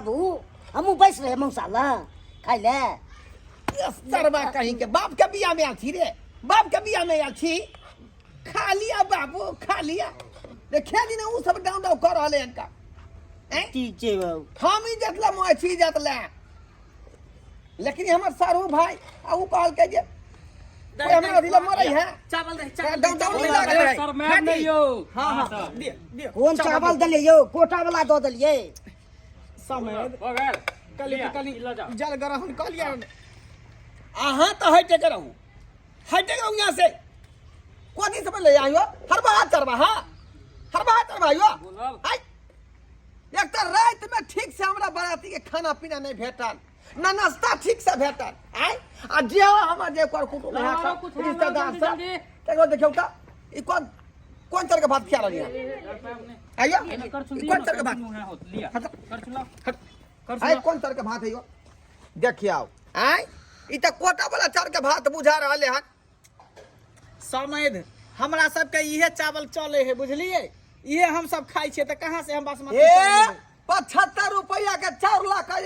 बाबू हमहूँ बैस रहे मौसा लग खाइ लए। सरबा कहीं के बाप के बिया में आयल छी रे, बाप के बिया में आयल छी। खा लिया बाबू, खा लिया। देखे दी ना उ सब डाउन डाउन कर रहले हन का। हैं? ठीक छै बाबू। हम इज्जत ला मोय छी इज्जत ला, लेकिन हमर सारू भाई आ उ कहलकै जे कोई हमरा अथी ला मरै है। चावल दे, चावल डाउन डाउन नहीं लागल है। सर मैम नहीं यौ। हां हां, दियो दियो। कोन चावल देलियै यौ? कोटा वाला दऽ देलियै। समय भऽ गेल। कली लिअ, कली ई लऽ जाउ। जल ग्रहण कऽ लिअ। अहाँ तऽ हटि के रहू, हटि के रहू यहाँ से। कोथी समझ ले आइयो? हरबा चरबा, हाँ हरबा चरबा आइयो। बोलब। आइ एक तऽ राति में ठीक से हमरा बाराती के खाना पीना नहीं भेटल, ना नाश्ता ठीक से भेटल। आइ आ जे हमर जे कर कुटुम्ब है, आरो कुछ है, रिश्तेदार जल्दी, सब जल्दी। तकरो देखियौ तऽ ई कोन कोन तरह के भात खिया रहलियै? आइयो ई कोन तरह के भात? लिअ, करछुल लाउ। करछुल आइ लाउ। कोन तरह के भात है यो? देखियौ आइ ई तऽ कोटा वाला चाउर के भात बुझा रहले हन। समैध हमरा सबके इहे चावल चले है, बुझलिए? इहे हम सब खाइ छियै, तऽ कहाँ से हम बासमती ए चावल लेबै? 75 रुपया के चाउर ला के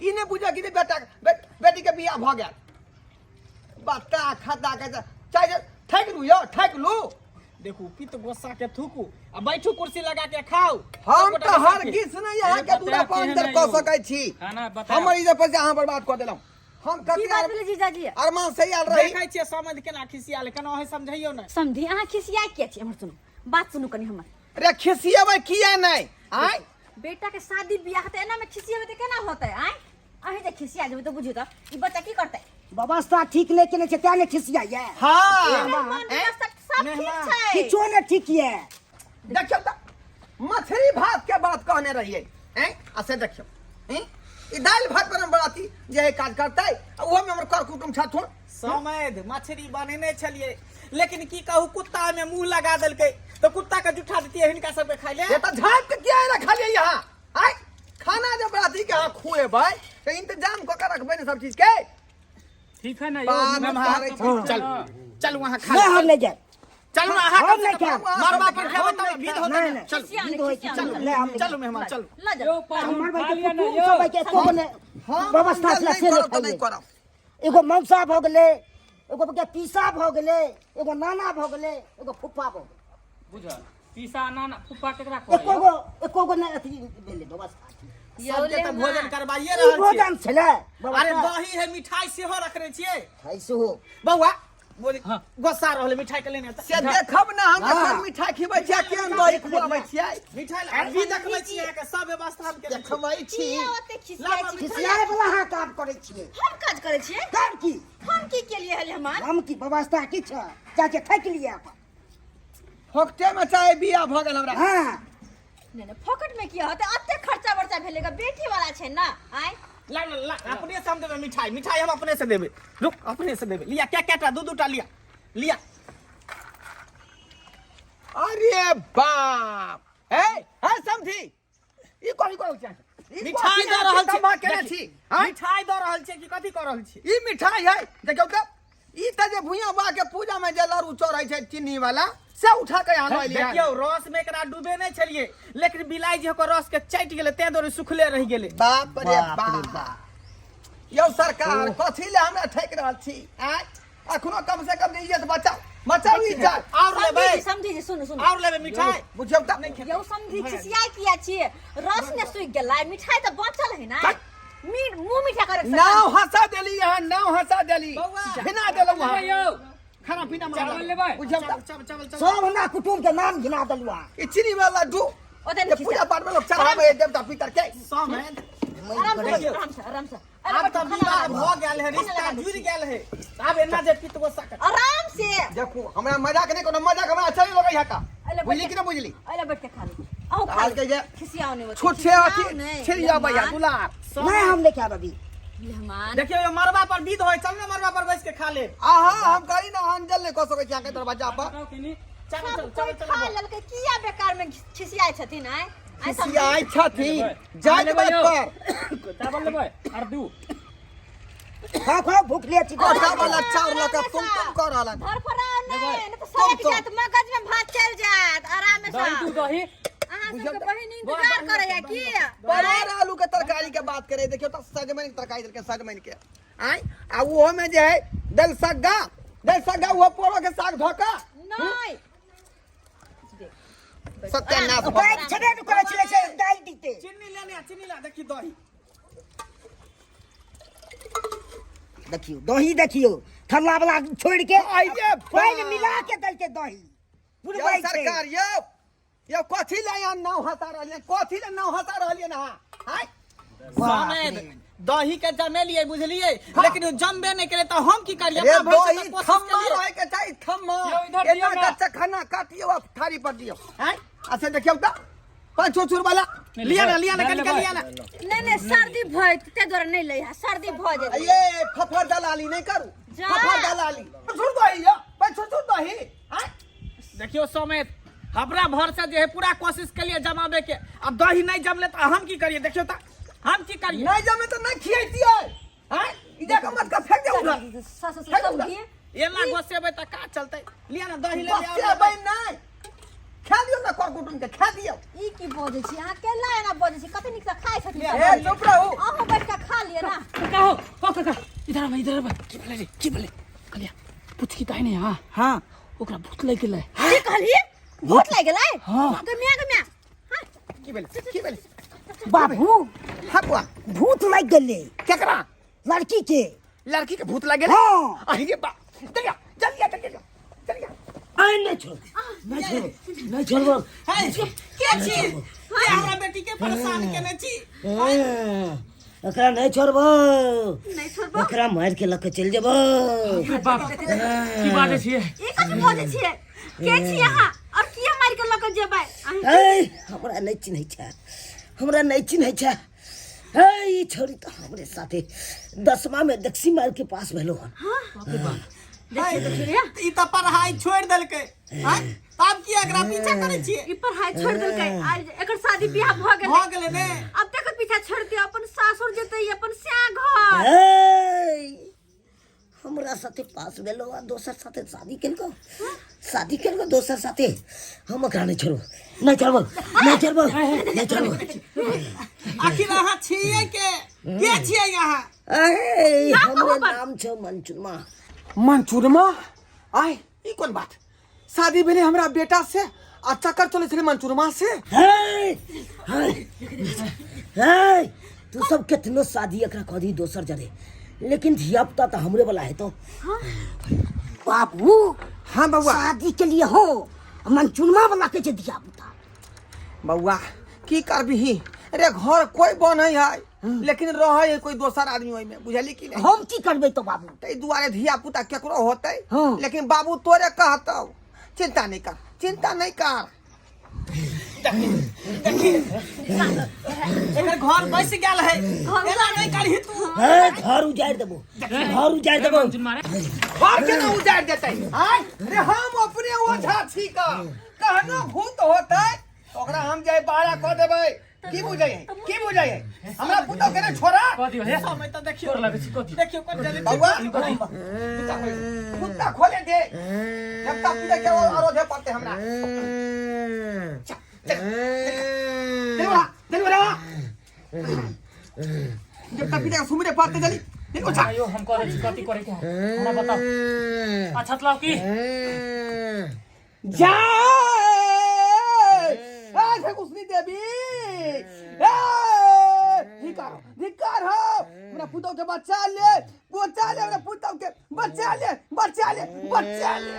ई नहीं बुझे कि बेटा बेटी के बियाह भऽ गेल। बत्ता खद्दा के चाहे ठकि लू यौ, ठकि लू। देखू पित्त गुस्सा के थूकू आ बैठू कुर्सी लगा के खाओ। हम सबगोटा तऽ बैसा हर के। किस नहीं यहाँ के ए, दूरा बताया पाँच केहन देर है कऽ यौ? सकै छी। खाना बताया। हमर इज्जत पैसा अहाँ बर्बाद कऽ देलहुँ। हम की कते बात भेलै जीजाजी? अरमान से आयल रही। देखै छियै समझ केना खिसियाल, केना अहीं समझैयौ ने। समझी अहाँ खिसिया किया छी? हमर सुनू बात, सुनू कनी हमर। रे खिसियेबै किया नहि? आँय बेटा के शादी बियाह तऽ एना में खिसियेबै तऽ केना होतै? आँय अहीं जे खिसिया जेबै तऽ बुझियौ तऽ ई बच्चा की करतै? व्यवस्था ठीक नहि केने छै तें ने खिसियाइए। हाँ मेहमान व्यवस्था सब ठीक मेहमान। छै। किछो नहि ठीक ये। देखियौ तऽ मछली भात के बात कहने रहियै, हैं? आ से देखियौ, हैं? ई दालि भात पर हम बराती जे है काज करतै, आ ओहोमे हमर कर कुटुम छथुन। समैध मछली बनेने छलियै, लेकिन की कहू कुत्ता में मुंह लगा देलकै, तऽ कुत्ता के जुठा दितियै हिनका सबके खाइ ले। से तऽ झाँपि के किया रखलियै यहाँ? आँय खाना जब बराती के अहाँ खुएबै तऽ इंतजाम कऽ के रखबै ने सब चीज के। ठीक है ना यौ? बात मेहमान, करै छी। चल चल वहाँ खा नहि, हम नहि जायब। चलू ना अहाँ। हम कम से नहि कम खायब। मरबा पर खेबै तब विध होतै नहि ने। नहि, चलू खिसिया विध होइ छै। खिसिया चलू, नहि हम नहि चलू मेहमान चलू। लऽ जाउ। यौ पाहुन, हमर खा भाइके लिअ ने कुटुम यौ। सब के एको गो नहि हम व्यवस्था अंदर छलै नहि से नहि करब तऽ नहि खाइए। करब। एगो मौसा भऽ गेलै, एगो के पीसा भऽ गेलै, एगो नाना भऽ गेलै, एगो फुफा भऽ गेलै। बुझल पीसा नाना फुफा केकरा कहै? एको गो एको गो नहि अथी भेलै व्यवस्था। सबके तऽ भोजन करवाइए ई रहल छियै। भोजन छलै? अरे दही है, मिठाई सेहो रखने छियै। है सेहो। बौआ बोली गुस्सा रहल, मिठाई के लेने से देखब ने हम हाँ। केहन मिठाई खिबै छियै, केहन दही खुआबै छियै। मिठाई अभी देखबै छियै अहाँके, सब व्यवस्था हम केने छियै। देखबै छी। किया ओते खिसियाइ छी? खिसियाए वाला अहाँ काम करै छियै। हम काज करै छियै? काम की? हम की केलियै हले हमान? हम की व्यवस्था की छै? चाचे ठकि लिअ अपन। फोकटे में चाहे बियाह भऽ गेल हमरा। हाँ। नहि नहि, फोकट में किया होतै? एते खर्चा बर्चा भेलै ग, बेटी वाला छै ना। आँय ला ला ला, अपने से हम देबै मिठाई। मिठाई हम अपने से देबै, रुक, अपने से देबै। लिया क्या क्या टा, दू दू टा लिया लिया। अरे बाप, ए ए समझी ई कथी करै छियै? ई मिठाई कथी दऽ रहल छी। तबाह केने छी? आँय? मिठाई दऽ रहल छी कि कथी कऽ रहल छी? ई मिठाई है? देखियौ तऽ ई तऽ जे भुइयां बा के पूजा में जे लड़ू चढ़ै छै चीनी वाला, से उठा के यहाँ लऽ एलियै। देखियौ रस में एकरा डूबे नहि छलियै, लेकिन बिलाइ जे ओकर रस के चाटि गेलै, तें दुआरे सुखले रहि गेलै। बाप रे बाप, यौ सरकार कथी ले हमरा ठकि रहल छी? आँय अखनो कम से कम इज्जत बचाउ, बचाउ इज्जत। और लेबै? समधी जी, समधी जी, सुनू सुनू। और लेबै मिठाई? बुझियौ तऽ। यौ समधी, खिसियाइ किया छियै? रस ने सूखि गेलै, मिठाई तऽ बचल है ना। मीठ मुंह मीठा करे। नाव हंसा देली यहाँ, नाव हंसा देली, बौआ। घिना देलहुँ अहाँ। यौ खाना पीना में चावल लेबै? बुझियौ तऽ। चावल चावल चावल। सब हमरा कुटुम्ब के नाम घिना देलु अहाँ। ई चीनी वाला लड्डू ओते जे नहि पूजा पाठ में लोग चढ़ाबै है देवता पितर के। समय आराम से, आराम से, आराम से। आब तऽ विवाह भऽ गेल है, रिश्ता जुड़ि गेल है, आब एना जे पित गोसा कर। आराम से देखू हमरा मजाक नहि कोनो, मजाक हमरा अच्छा नहीं लगै है का। अरे बुझली कि ना बुझली? अरे बैठ के खा लो, अहूँ खा कहलकै लो। जे खिसियाओ नहि ओते, छुच्छे खिसियाओ अथी नहि। छिड़िया भैया मेहमान, दुलार। नहि, हम नहि खायब अभी। मेहमान देखियौ यो मरबा पर विध होय, चल ने मरबा पर बैस के खा ले। आहा हम करी ना अंजल नहि कऽ सकै छी अहाँके दरवाजा पर। बताउ कनी। चल सब चल कोइ चल खा चल। लेलकै, किया बेकार में खिसियाइ छथिन? आँय आँय समझी? खिसियाइ छथिन जाइत लेबै बात यौ? पर। चावल लेबै आर दू? खाओ खाओ, भूखले छी। कोठा वाला चाउर लऽ कऽ तुम तुम कऽ रहल हन। धरफड़ाउ नहि, लेबै। नहि तऽ सड़क तुम। जायत, मगज में भात चलि जायत। आराम दही से दू दही। अहाँ सबके बहिन इंतजार करैया की? परोर आलू के तरकारी के बात करे, देखियो तो सजमनि के तरकारी देलकै, सजमनि के आय। आ ओहो में जे है दल सग्गा, दल सग्गा, ओहो पोरो के साग धोका। नहीं, सत्यानाश भऽ पानि छेबे नहि करै छलै से दालि दिते। चीनी लेने आ, चीनी ला। देखी दही। देखियौ दही, देखियौ थल्ला वाला छोड़ि के आइ रे पानि मिला के देलकै दही। यौ पुरबै छै। सरकार यौ, यौ कथी ले यहाँ नाव हंसा रहलियै? कथी ले नाव हंसा रहलियै अहाँ? आँय? समेत दही के जमेलियै, बुझलियै, लेकिन उ जमबे नहि केलै तऽ हम की करियै? रे अपना भरिसँ दही तऽ कोशिश खम्मा केलियै। रहै के चाही, खम्मा। यौ, इधर दियौ एना ना। कच्चा खाना काटियौ आ थारी पर दियौ। आँय? आ से देखियौ तऽ पाँचो चूर वाला। लिया ना, लिया ना, कनिका लिया ना। नहीं नहीं, सर्दी भऽ जेतै, ताहि दुआरे नहि लै है, सर्दी भऽ जेतै। ये फफर दलाली नहीं करू। जा। फफर दलाली छुर दही यौ, पाँचो चूर दही। आँय? देखियौ समेत, हमरा भरसँ जे है पूरा कोशिश केलियै जमाबे के, आब दही नहि जमलै तऽ हम की करियै? देखियौ तऽ हम की करियै? नहीं जमे तऽ नहीं खियैतियै। आँय? ई जाके मत का फेंक दे उधर। सब्जी एना गोसेबै तऽ का चलतै? लिया ना दही ले। बसेबै नहीं, खा दियौ ना, कर कुटुम के खा दियौ। ई की बजै छी अहाँ? केला एना बजै छी? कते नीकसँ खाइ छथिन। ए चुप रहू। अहूँ बैठ कऽ खा लिअ ना। काका हो, ओ काका, इधर आबै, इधर आबै। की भेलै रे? की भेलै? कहलिया पुचकी तऽ नहि? हाँ हाँ, ओकरा भूत लागि गेलै। की कहलियै? भूत लागि गेलै? हाँ। गे मियाँ, गे मियाँ, हाँ। की भेलै? की भेलै? बाबू। हाँ बुआ। भूत लागि गेलै। केकरा? लड़की के। लड़की के भूत लागि गेलै? हाँ। अहि रे बा, चलिया चलिया चलिया चलिया। आइ नहि छोड़, नहि छोड़, नहि छोड़बो। है के छी के हमरा बेटी के परेशान केने छी? एकरा नहि छोड़बो। नहि छोड़बो। एकरा मारि के लऽ के चलि जेबो। अरे बाप, की बाजै छियै? ई कथी बजै छियै? के छी अहाँ और किया मारि के लऽ कऽ जेबै अहीं? ऐ हमरा नहि चिन्है छै, हमरा नहि चिन्है छै। हे ई छोरी तऽ हमरे साथे दसमा में दक्षिण मार के पास भेलो हन। देखियौ, देखियौ, ई तऽ पढ़ाई छोड़ि देलकै। आँय? आब की एकरा पीछा करै छियै? ई पढ़ाई छोड़ि देलकै आ एकर शादी बियाह भऽ गेलै। भऽ गेलै ने। अब तक पीछा छोड़ि दियौ, अपन सासुर जेतै, अपन श्या घर। ऐ हमरा साथे पास भेलो आ दोसर साथे शादी केलको, शादी केलको दोसर साथे। हम ओकरा नहि छोड़बो, नहि छोड़बो, नहि छोड़बो, नहि छोड़बो। आखिर अहाँ छियै के? के छियै अहाँ? ऐ हमरे नाम छौ मनचुनमा। मंचूरमा? आय ई कोन बात? शादी भेलै हमरा बेटा से आ चक्कर चलै छलै मंचूरमा से? हे हे हे, तू सब केतनो शादी एकरा कह दी दोसर जरे, लेकिन धिया पुता तऽ हमरे वाला हेतौ बाबू। हाँ बउआ। शादी के लिए हो, मनचुनमा वाला के छै धिया पुता। बउआ की करबिही रे, घर कोई बनै है लेकिन रहै है कोई दोसर आदमी ओहिमे, बुझली कि नहीं? हम की करबै तो बाबू? ताहि दुआरे धिया पुता केकरो होतै। हाँ। लेकिन बाबू तोरे कहतौ, चिंता नहीं कर, चिंता नहीं कर। एकर घर बसि गेल है, एना नहि करही तू। हे घर उजाड़ि देबो, घर उजाड़ि देबो। मनचुनमा रे। घर केना उजाड़ि देतै? आँय रे, हम अपने ओझा छी का, कहनो भूत होतै तऽ ओकरा हम जाय बाहरा कऽ देबै। की बुझै है, की बुझै है? हमरा पुतौ के ने छोड़ा। कह दियौ हे। समय तऽ देखियौ। तोर लगै छी, कह दियौ। देखियौ कोन जल्दी। बउआ कुत्ता खोले दे, जब तक पीटे के और दे पड़ते हमरा। चल, चल, चल बड़ा, चल बड़ा। जब तक पीटे के सुमरे पड़ते जल्दी देखो छा। यो हम कह दै छी कथी करे के है, हमरा बताउ। अच्छा तलाव की जा ए कुसनी देवी, ए धिकार धिकार हो, हमरा पुतौ के बचा ले, बचा ले हमरा पुतौ के, बचा ले, बचा ले, बचा ले।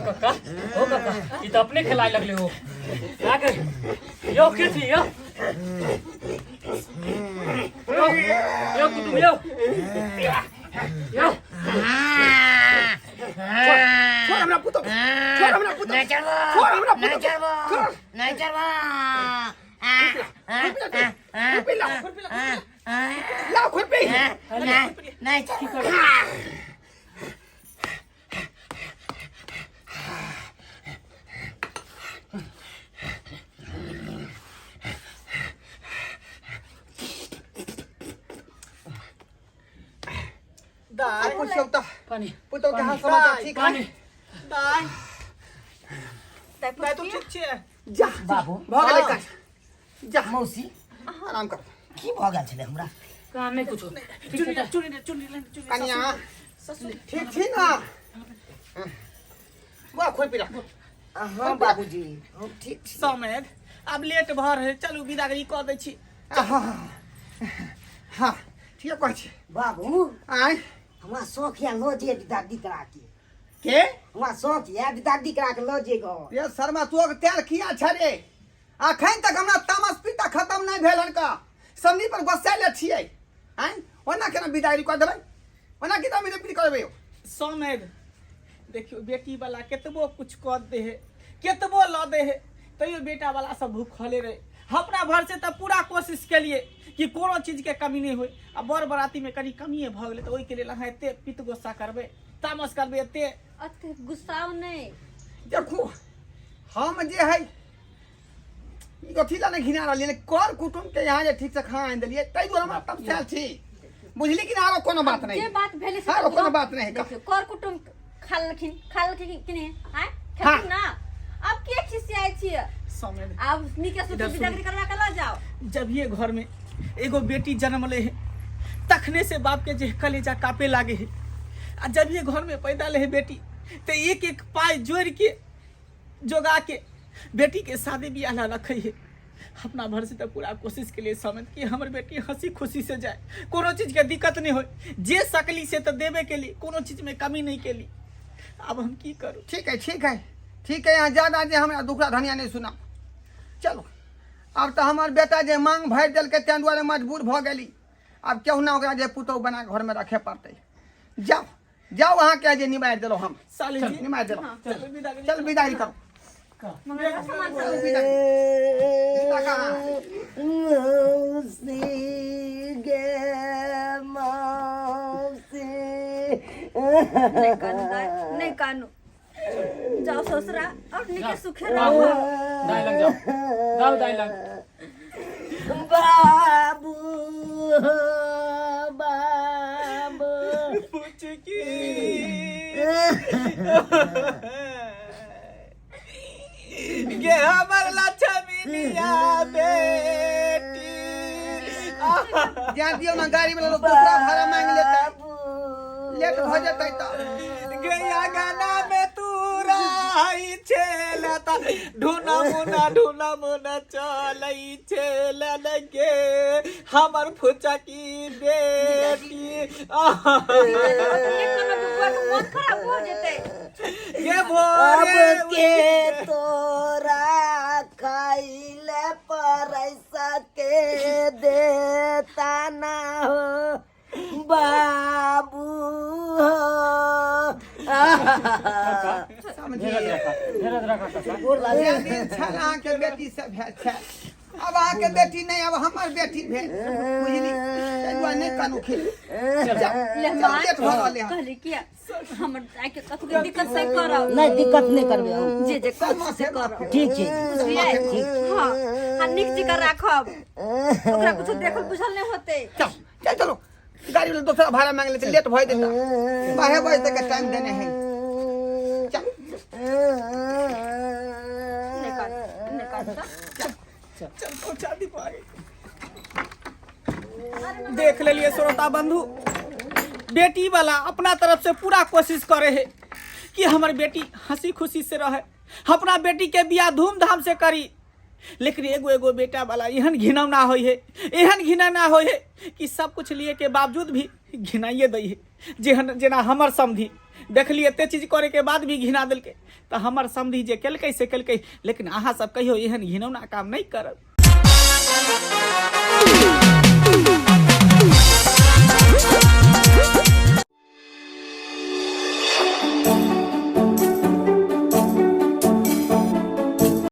काका, ओ काका, ई तऽ अपने खेलाय लगले हो। का कर यो? के छी यो? यो यो कुटुम, यो यो। छोड़ हमरा पुतौ के, छोड़ हमरा पुतौ के, छोड़ हमरा पुतौ के, छोड़। नहीं चलबो। खुरपी लाओ, खुरपी लाओ, खुरपी। नहीं चलबो। आ पुछौ तऽ पानी। पुतौ के हाल समाचार ठीक है? पानी। दाय दाय दाय तू ठीक छियै जा बाबू भऽ गेलै काज जा मौसी आराम कर की भऽ गेल छलै हमरा कहाँ नहीं कुछो चुनी ले चुनी ले चुनी ले चुनी कनिया ठीक छी ना बुआ खोइ पी राख हाँ बाबूजी हम ठीक छी समेत आब लेट भऽ रहै चलू विदागरी कऽ दै छी हाँ ठीक कहै छी बाबू आँय हमरा शौक यऽ लऽ जे दादी करा के के हमरा शौक यऽ दादी करा के लऽ जे घर ये शर्मा तू तेल किया छ रे अखन तक हमरा तामस पीता खत्म नहीं भेल हन का समझी पर गुस्सा छियै आँय ओना केना विदाई कऽ देबै ओना केना विदाई कऽ देबै यौ समेघ देखियौ बेटी वाला केतबो कुछ कऽ दे है केतबो लऽ दे है तैयो बेटा वाला सब भूखले रहे अपना भर से तऽ पूरा कोशिश केलिए कि कोनो चीजके कमी नहि होय आ बर बरातीमे कनि कमिए भऽ गेलै तऽ ओहिके लेल अहाँ एते पित्त गुस्सा करबै तामस करबै एते अते गुस्साओ नहि देखू हम जे है ई कथी ला नहि घिना रहलियै कर कुटुम के यहाँ जे ठीक से खाना आनि देलियै ताहि दुआरे हमरा तमसायल छी बुझली कि ना आरो कोनो बात नहीं जे बात भेलै से आरो तऽ कोनो बात नहीं देखियौ कर कुटुम खा लेलखिन खा लेलखिन कि नहि आँय खेलखिन ना अब के खिसियाइ छियै समय आब नीके सुखे इधर सुनू। बिदागरी करवा के लऽ जाओ जब ये घर में एगो बेटी जन्म ले है तखने से बाप के जे कलेजा कापे लागे है आ जब ये घर में पैदा ले है बेटी तो एक एक पाई जोड़ के जोगा के बेटी के शादी बियाह ला रखे है अपना भर से तो पूरा कोशिश के लिए समझ कि हमर बेटी हंसी खुशी से जाए कोनो चीज के दिक्कत नहीं हो जे सकली से तो देवे के लिए कोनो चीज में कमी नहीं के लिए अब हम की करूँ ठीक है ठीक है ठीक है यहाँ ज्यादा जे हमरा दुखड़ा धनिया नहीं सुना चलो आब तऽ हमर बेटा जे मांग भरि देलकै ताहि दुआरे मजबूर भऽ गेली आब केहुना ओकरा जे पुतहु बना कऽ घरमे रखे पड़तै जाउ जाउ अहाँके जे निमारि देलहुँ हम साली जी निमारि देलहुँ चल विदा करी। चल विदाई करू मंगल सामान सब चल विदाई विदा कहाँ मौसी गे मौसी नहीं कानू दाय नहीं कानू जाओ ससुरा और नीके सुखे रहो दाई लग जाओ जाओ दाई लग बाबू बाबू पुचकी गे हमर लक्ष्मीनिया बेटी जा दियौ ना गाड़ी वाला लोग दूसरा भाड़ा मांगि लेतै लेट भऽ जेतै तऽ गे अंगना में तू रहै छे लता ढूना मुना ढूना मुना चलै छे लगे हमर फुचकी बेटी अपने कोनो बुआ के मन खराब हो जेतै गे अब भोरे के तोरा खाइले परैसा के देता ना हो बाबू हो समझिए धीरज रखा काका गोर लागे जे दिन छल अहाँके बेटी से भेल छल अब अहाँके बेटी नहि अब हमर बेटी भेल बुझली ताहि दुआरे नहि कानू खेल ले माँ लेट भऽ रहलै हन कहली कि हमर आके कथु के दिक्कत से करब नहीं दिक्कत नहीं करबे हम जे जे कथु से करब ठीक छै बुझलियै हाँ हाँ नीक जकाँ राखब ओकरा कुछो देखल बुझल नहि होतै चल चल चलो गाड़ी वाला दोसरा भाड़ा मांग लेते लेट भऽ जेता 12 बजे तक के टाइम देने है चल नहि कानू नहि कानू तऽ चल पहुंचा दी पाई देख लेलिए श्रोता बंधु बेटी वाला अपना तरफ से पूरा कोशिश करे है कि हमर बेटी हंसी खुशी से रहे अपना बेटी के बियाह धूमधाम से करी लेकिन एगो एगो बेटा वाला एहन घिनौना होइ है एहन घिनौना होइ है कि सब कुछ लिए के बावजूद भी घिनाइए दै है जेहन जेना हमर समधि देखली एते चीज करे के बाद भी घिना देलकै तऽ हमर समधि जे केलकै से केलकै लेकिन अहाँ सब कहियो एहन घिनौना काम नहि करब